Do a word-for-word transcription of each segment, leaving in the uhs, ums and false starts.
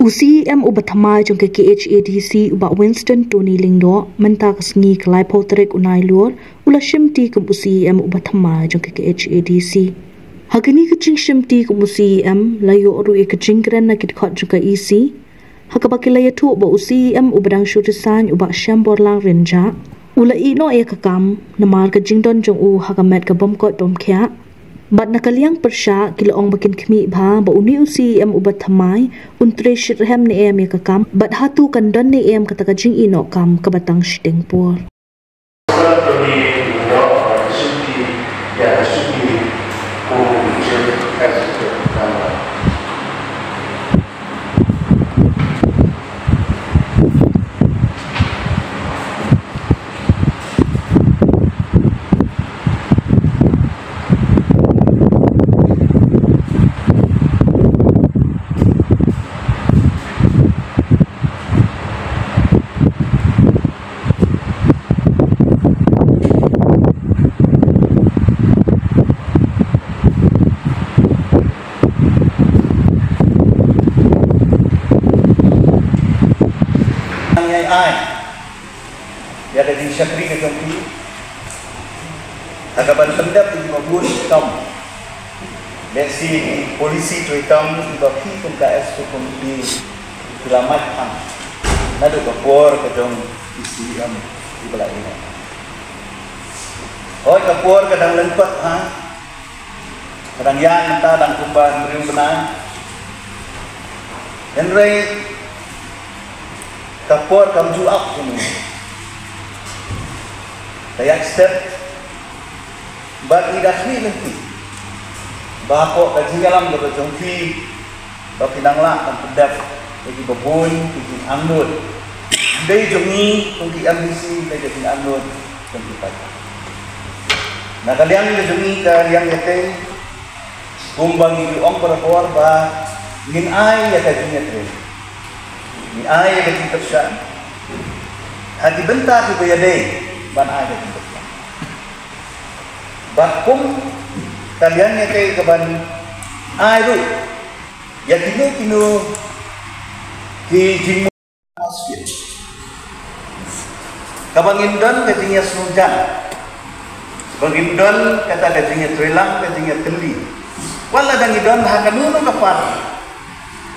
U C E M uba thymmai jong ka K H A D C, u Bah Winston Tony Lyngdoh, mynta ka sngi ka laiphew tarik u Nailur, u la shimti kum u C E M uba thymmai jong ka K H A D C. Ha kane ka jingshimti kum u C E M, la ïoh ruh ïa ka jingkren na ki dkhot jong ka E C, ha kaba ki la ïathuh ba u C E M uba dang shu resign, u Bah Shemborlang Rynjah, u la ïeh noh ïa ka kam namar ka jingdon jong u ha ka met ka bym koit bym khiah. Bad na ka liang pyrshah, ki la ong ba kin khmih bha ba une u C E M uba thymmai un trei shitrhem ne em ïa ka kam, bad hato kan don ne em kata ka jingïeh noh kam kaba tang shiteng por. Nang ïai ai ïa ka jingshakri ka jong phi ha kaban pyndep ïa kiba bun ki kam. Lehse ki policy trei kam kiba phi kum ka exco committee phi la mad thang naduh ka por ka jong i C E M iba la ïeh. Hooid, ka por ka dang lyngkot ha, ka dang ïaid mynta dang kumba hynriew bnai. Hynrei ka por kam ju ap kumne. Ka ïaid step bad ngi da khmih lynti ba hapoh ka jingïalam kaba jong phi ba phi nang lah ban pyndep ïa kiba bun ki jingangnud. Ym dei jong ngi kum ki M D C, ym dei ka jingangnud jong ki paidbah. Na ka liang ka jong ngi ka liang ïatei, kumba ngi ju ong barabor ba ngin ai ïa ka jingïatreilang, ngin ai ïa ka jingkyrshan ha ki bynta kiba ïadei ban ai ka jingkyrshan. Bad kum ka liang ïatei kaban ai ruh ïa kino kino ki jingmut. Kaba ngin don ka jingïasngewjan, ba ngin don kata ka jingïatreilang, ka jingïatylli. Wat la dang ngi don ha kano kano ka party,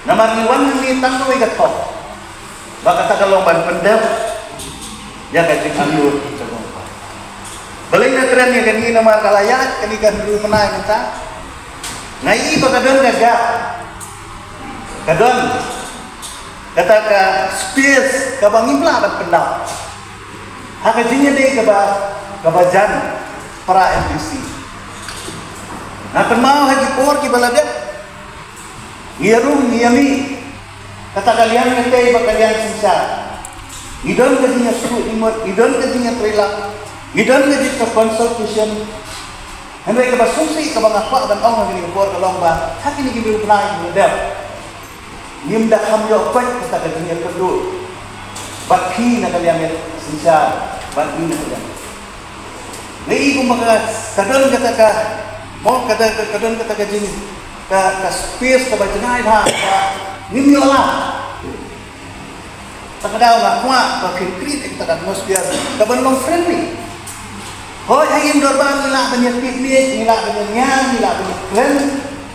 namar ngi wan hangne tang kawei ka thong, ba kata ka long ban pyndep ïa ka jingangnud jong ka. Balei nga kren ïa kane? Namar ka la ïaid kane ka hynriew bnai mynta, nga i ba ka don ka gap, ka don kata ka space kaba ngim lah ban pyndap ha ka jingïadei kaba, kaba jan para M D C. Nga kynmaw ha ki por kiba la dep, ngi ïarum, ngi ïamih, kata ka liang ïatei bad ka liang synshar. Ngi don ka jingïasuk jingmut, ngi don ka jingïatreilang, ngi don ka jingïa consultation. Hynrei kaba sngewsih kaba nga kwah ban ong ha kane ka por ka long ba ha kine ki hynriew bnai kiba la dep, ngim da kham ïoh pat kata ka jingïakynduh bad phi na ka liang synshar bad ngi na ka liang. Nga i kumba ka, ka don kata ka, mo, kata ka, ka don kata ka jing, ka, ka space kaba jngai bha, kaba ngim ïoh lad. Tang ka daw nga kwah ba phin create kata ka atmosphere kaban long friendly. Hooid, ha ïing dorbar ngi lah ban ïa picnic, ngi lah ban ïa ñiah, ngi lah ban ïa kren.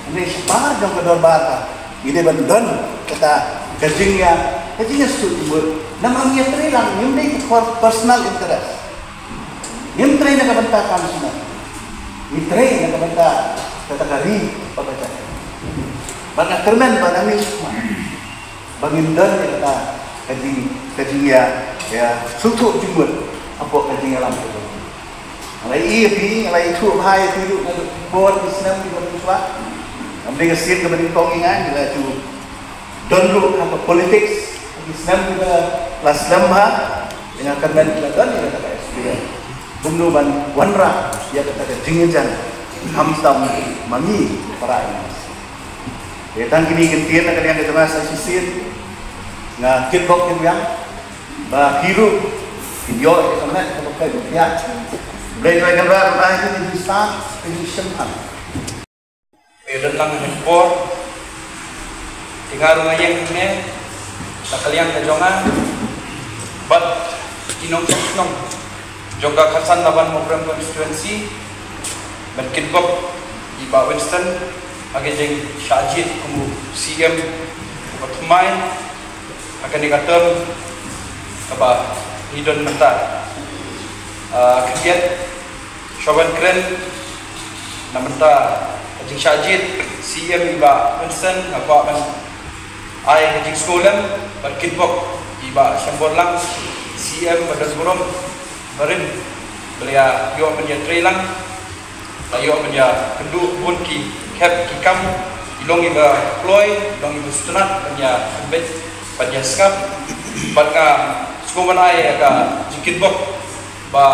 Hynrei shabar jong ka dorbar ka, ngi dei ban don kata ka jingïa, ka jingïasuk jingmut. Namar ngi ïatrei lang, ngim dei ka for personal interest. Ngim trei na ka bynta kam shnong. Ngi trei na ka bynta kata ka ri bad ka jaitbynriew. Bad nga kyrmen ba nangne ba ngin don ïa kata ka jing, ka jingïa, ïa sngewthuh jingmut hapoh ka jingïalam ka jong ngi. Nga la ïohi, nga la ïathuh bha ïa phi ruh naduh ki por ki snem kiba mynshuwa. Ym dei ka sien kaba nyngkong ïa nga, nga la ju don ruh ha ka politics ha ki snem kiba la slem bha. Nga kyrmen ba la don ïa kata ka experience kumno ban wanrah ïa kata ka jingïajan khamtam ma ngi para M D C. Te tang kine ki ktien na ka liang ka jong nga sa shisien. Nga kitbok kitrwiang ba phi ruh phin ïoh ïa ka met kaba khraw ba khiah. Blei Trai Kynrad un ai ïa phi ki jingstad, ki jingshemphang. Te don lang ka por Nga ruh nga ïeng hangne na ka liang ka jong nga bad ki nongshong shnong jong ka Kyrsan Laban Mawkyrwat constituency ban kitbok ïa i Bah Winston ha ka jingshah jied kum u C M uba thymmai ha kane ka term kaba ngi don mynta. Ah, khyndiat, shuwa ban kren na mynta ka jingshah jied C M i Bah Winston, nga kwah ban ai ka jingsngewlem bad kitbok ïa i Bah Shemborlang, C M ba don burom barim, ba la ïoh ban ïatreilang, la ïoh ban ïakynduh bun ki khep ki kam, i long iba kloi, i long iba sngewtynnat ban ïa pynbeit, ban ïa sngap. Bad nga sngewbha ban ai ïa ka jingkitbok ba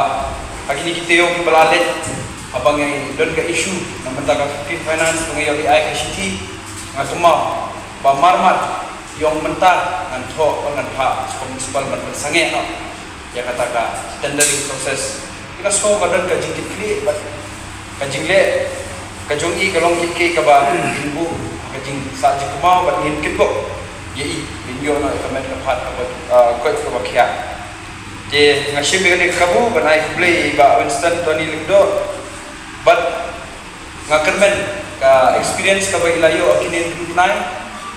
ha kine ki taïew kiba la leit, haba ngi don ka issue na bynta ka fifteen finance ba ngi ïoh ban ai ka shithi, nga kynmaw ba marmar ïa u mynta ngan thoh bad ngan phah sha ka municipal ban pynsangeh noh ïa kata ka tendering process. Nga sngew ka don ka jingkitkhlieh bad ka jingleh ka jong i ka long kit kei kaba ngin buh ka jingsah jingkynmaw bad ngin kitbok ïa i, ngin ïoh noh ïa ka met ka phad kaba, ah, koit kaba khiah. Te nga shim ïa kane ka kabu ban ai khublei ïa i Bah Winston Tony Lyngdoh bad nga kyrmen ka experience kaba i la ïoh ha kine ki bnai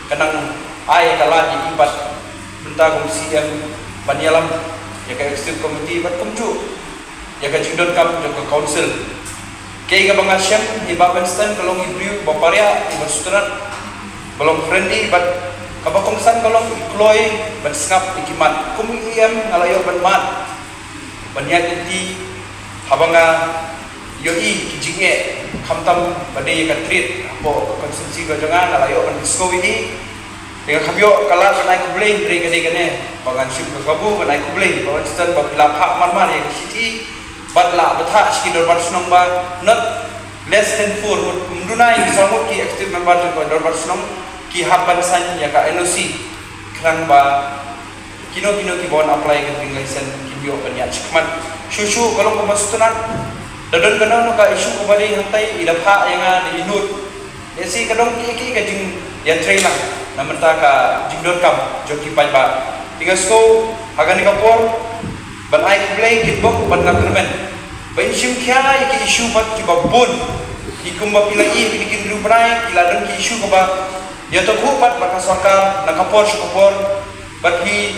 ka nang ai ka lad ïa i bad mynta kum C M ban ïalam ïa ka executive committee bad kumjuh ïa ka jingdonkam jong ka council. Kaei kaba nga shem ïa i Bah Winston, ka long i briew ba pariah, iba sngewtynnat, ba long friendly bad kaba kongsan ka long i kloi ban sngap ïa ki mat. Kum i E M nga la ïoh ban mad ban ïaid lynti haba nga ïohi ki jingeh, khamtam ba dei ïa ka trade hapoh ka constituency ka jong nga, nga la ïoh ban sngewthuh ïa i. Te nga kham ïoh ka lad ban ai khublei hynrei ka dei kane ba ngan shim ka kabu ban ai khublei Bah Winston ba phi la phah marmar ïa ka shithi bad la bthah sha ki dorbar shnong ba not less than four ngut, ym duna ïa ki saw ngut ki executive member jong ka dorbar shnong ki hap ban sign ïa ka N O C, khnang ba kino kino kiba wan apply ka drinking license kin ïoh ban ïaid shakhmat. Shuh shuh ka long kaba sngewtynnat. Da don kano kano ka issue kaba dei hangtai, i da phah ïa nga, da i nud. Lehse ka don kiei kiei ka jingïatreilang na bynta ka jingdonkam jong ki paidbah. Te nga sngew ha kane ka por ban ai khublei kitbok bad nga kyrmen ba in shim khia ïa ki issue pat kiba bun. Ki kumba phi la ïohi ha kine ki hynriew bnai ki la don ki issue kaba ïathuh pat bad ka sorkar na ka por sha ka por. Bad phi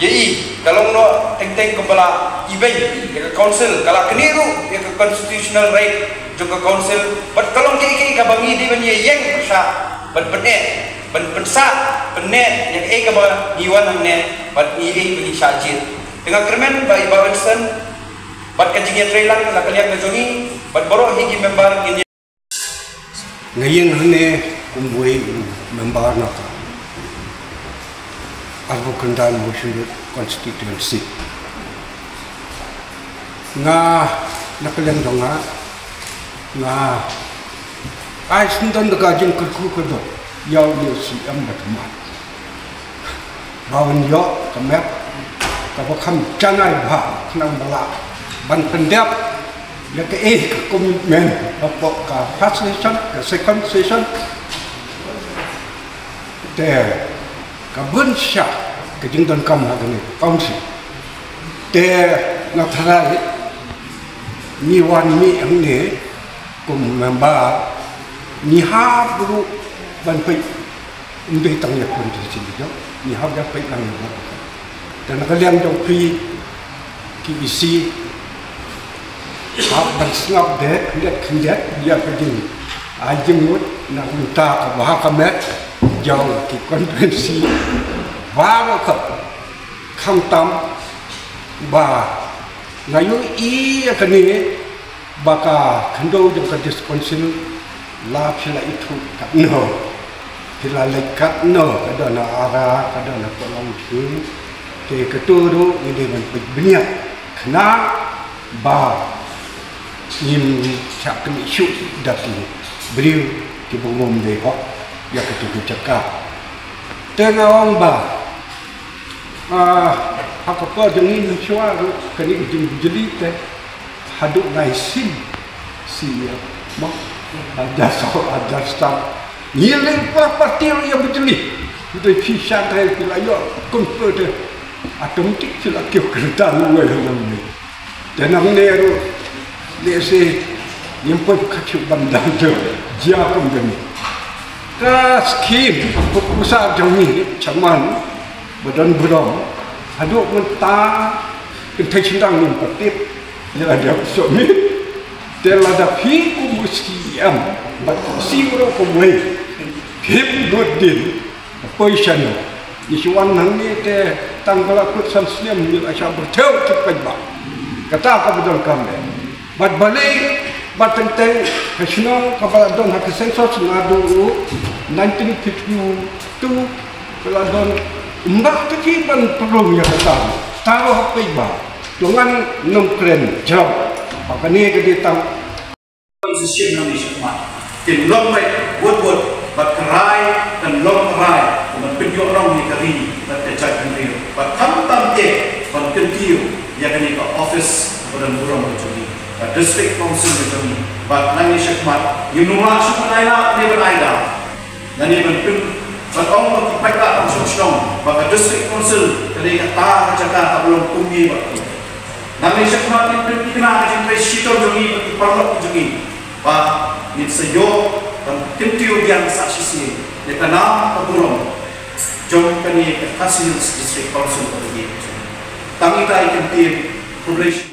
ïohi ka long noh teng teng kaba la ibeiñ ïa ka council, ka la knieh ruh ïa ka constitutional right jong ka council. Bad ka long kiei kiei kaba ngi dei ban ïeng pyrshah ban pynneh, ban pynsah pynneh ïa kaei kaba ngi wan hangne bad ngi ïeng ban ïeng shah jied. Te nga kyrmen ba i Bah Winston bad ka jingïatreilang na ka liang ka jong ngi bad baroh hi ki member ngin Nga ïeng hangne kum uwei u member na ka Arphew Khyndai Mawshynrut constituency. Nga, na ka liang jong nga, nga ai syndon da ka jingkyrkhu ka dok ïa u C M ba thymmai. Ba un ïoh ka map kaba kham janai bha khnang ba lah ban pyndep ïa kaei ka commitment hapoh ka first session, ka second session. Te ka bun shisha ka jingdonkam ha kane ka council. Te nga tharai ngi wan mih hangne kum member ngi hap ruh ban peit. Ym dei tang ïa ka constituency jong ngi, hap ïa peit lang ïa baroh. Te na ka liang jong phi ki E C, hap ban sngap de khyndiat khyndiat ïa ka jing, ai jingmut na ka bynta ka bha ka met jong ki constituency baroh. Khamtam ba nga ïohi ïa kane ba ka khyndew jong ka District Council la phi la ithuh katno, phi la leit katno, ka don ha Ara, ka don ha Pynlong Sing. Te kato ruh ngi dei ban peit bniat khnang ba ngim shah knieh shuh da ki briew kiba ngim dei hok ïa kato ka jaka. Te nga ong ba Ah, ha ka por jong ngi mynshuwa ruh kane ka jingbujli te haduh lai sien sien ïa ma hajar saw hajar saw ngi leh property ruh ïa bujli. Te phi sha te phi la ïoh kumto te. Atom tik phi la kiew kyrdan wei ha nang ni. Te nang ne ruh lehse ngim poi ka shu ban dang jong jia kum kane. Ka skim pynpusar jong ngi chairman ba don burom haduh mynta kynthei shynrang ngim pat tip ïa la dep submit. Te lada phi kum u C M bad C M ruh kumwei, phi bud din poi shano. Ngi shu wan hangne te tang ba la kut san snem ngi la shah pyrthew ki paidbah. Kata kaba donkam eh. Bad balei, bad teng teng ka shnong kaba la don ha ka census naduh nineteen fifty-two ka la don. Ym lah te ki ban pynrung ïa kata. Tang ha paidbah. Ngan nym kren jrong. Ba kane ka dei tang Kan sa shim nangne shakhmat. Kin long beit bud bud, bad ka rai kan long ka rai ka ban pynïoh rong ïa ka ri bad ka jaitbynriew. Bad khamtam eh ban kyntiew ïa kane ka office ba don burom ka jong ngi, ka District Council ka jong ngi. Bad nangne shakhmat ngim lah shuh ban ai lad ne ban ai daw. Nangne ban pyn, ban ong ba ki paidbah ba shong shnong ba ka District Council ka dei kata ka jaka kaba long kumne bad kumne. Nangne shakhmat ngin pynthikna ka jingtrei shitom jong ngi bad ki paralok jong ngi ba ngin sa ïoh ban kyntiew biang sah shisien ïa ka nam ka burom jong kane ka Khasi Hills District Council ka jong ngi. Tang ita i kyntien. Khublei shibun.